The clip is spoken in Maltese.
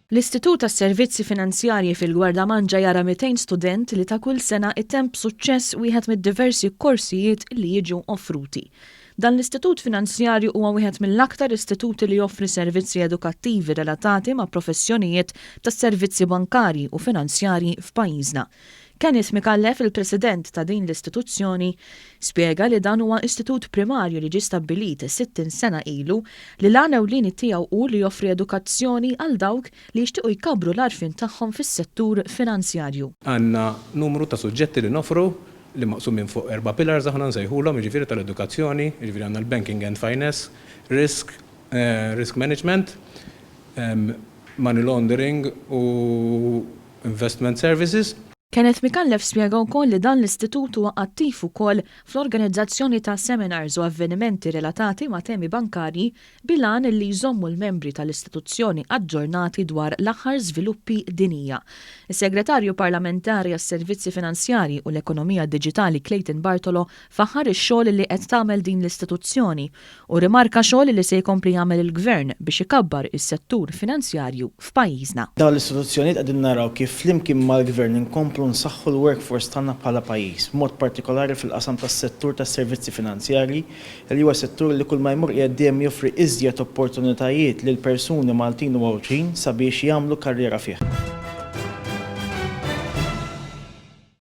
L-Istitut għas-Servizzi Finanzjarji fil-Gwardamanġa jara 200 student li ta' kull sena itemm b'suċċess wieħed mid-diversi korsijiet li jiġu offruti. Dan l-istitut finanzjarju huwa wieħed mill-aktar istituti li joffri servizzi edukattivi relatati ma' professjonijiet tas-servizzi bankarji u finanzjarji f'pajjiżna. Kenneth Micallef, il-President ta' din l-istituzzjoni, spjega li dan huwa istitut primarju li ġie stabbilit 60 sena ilu li l-għan ewlieni tiegħu hu li joffri edukazzjoni għal dawk li jixtiequ jkabbru l-għarfien tagħhom fis-settur finanzjarju. Għandna numru ta' suġġetti li noffru li maqsumin fuq erba' pillars aħna nsejħulhom, jiġifieri tal-edukazzjoni, jiġifieri għandna l-banking and finance, risk, risk management, money laundering u Investment Services. Kenneth Micallef spjega wkoll li dan l-istitut huwa attiv ukoll fl-organizzazzjoni ta' seminars u avvenimenti relatati ma' temi bankarji bil-għan li jżommu l-membri tal-istituzzjoni aġġornati dwar l-aħħar żviluppi dinjija. Is-Segretarju Parlamentari għas-Servizzi Finanzjarji u l-Ekonomija Diġitali Clayton Bartolo faħħar ix-xogħol li qed tagħmel din l-istituzzjoni u rrimarka xogħol li se jkompli jagħmel il-Gvern biex ikabbar is-settur finanzjarju f'pajjiżna. Dawn l-istituzzjonijiet qegħdin naraw kif flimkien mal-Gvern inkomplu nsaħħu l-workforce tagħna bħala pajjiż, b'mod partikolari fil-qasam tas-settur tas-servizzi finanzjarji li huwa settur li kull ma jmur qiegħed dejjem joffri iżjed opportunitajiet lil persuni Maltin u Għawdxin sabiex jagħmlu karriera fih.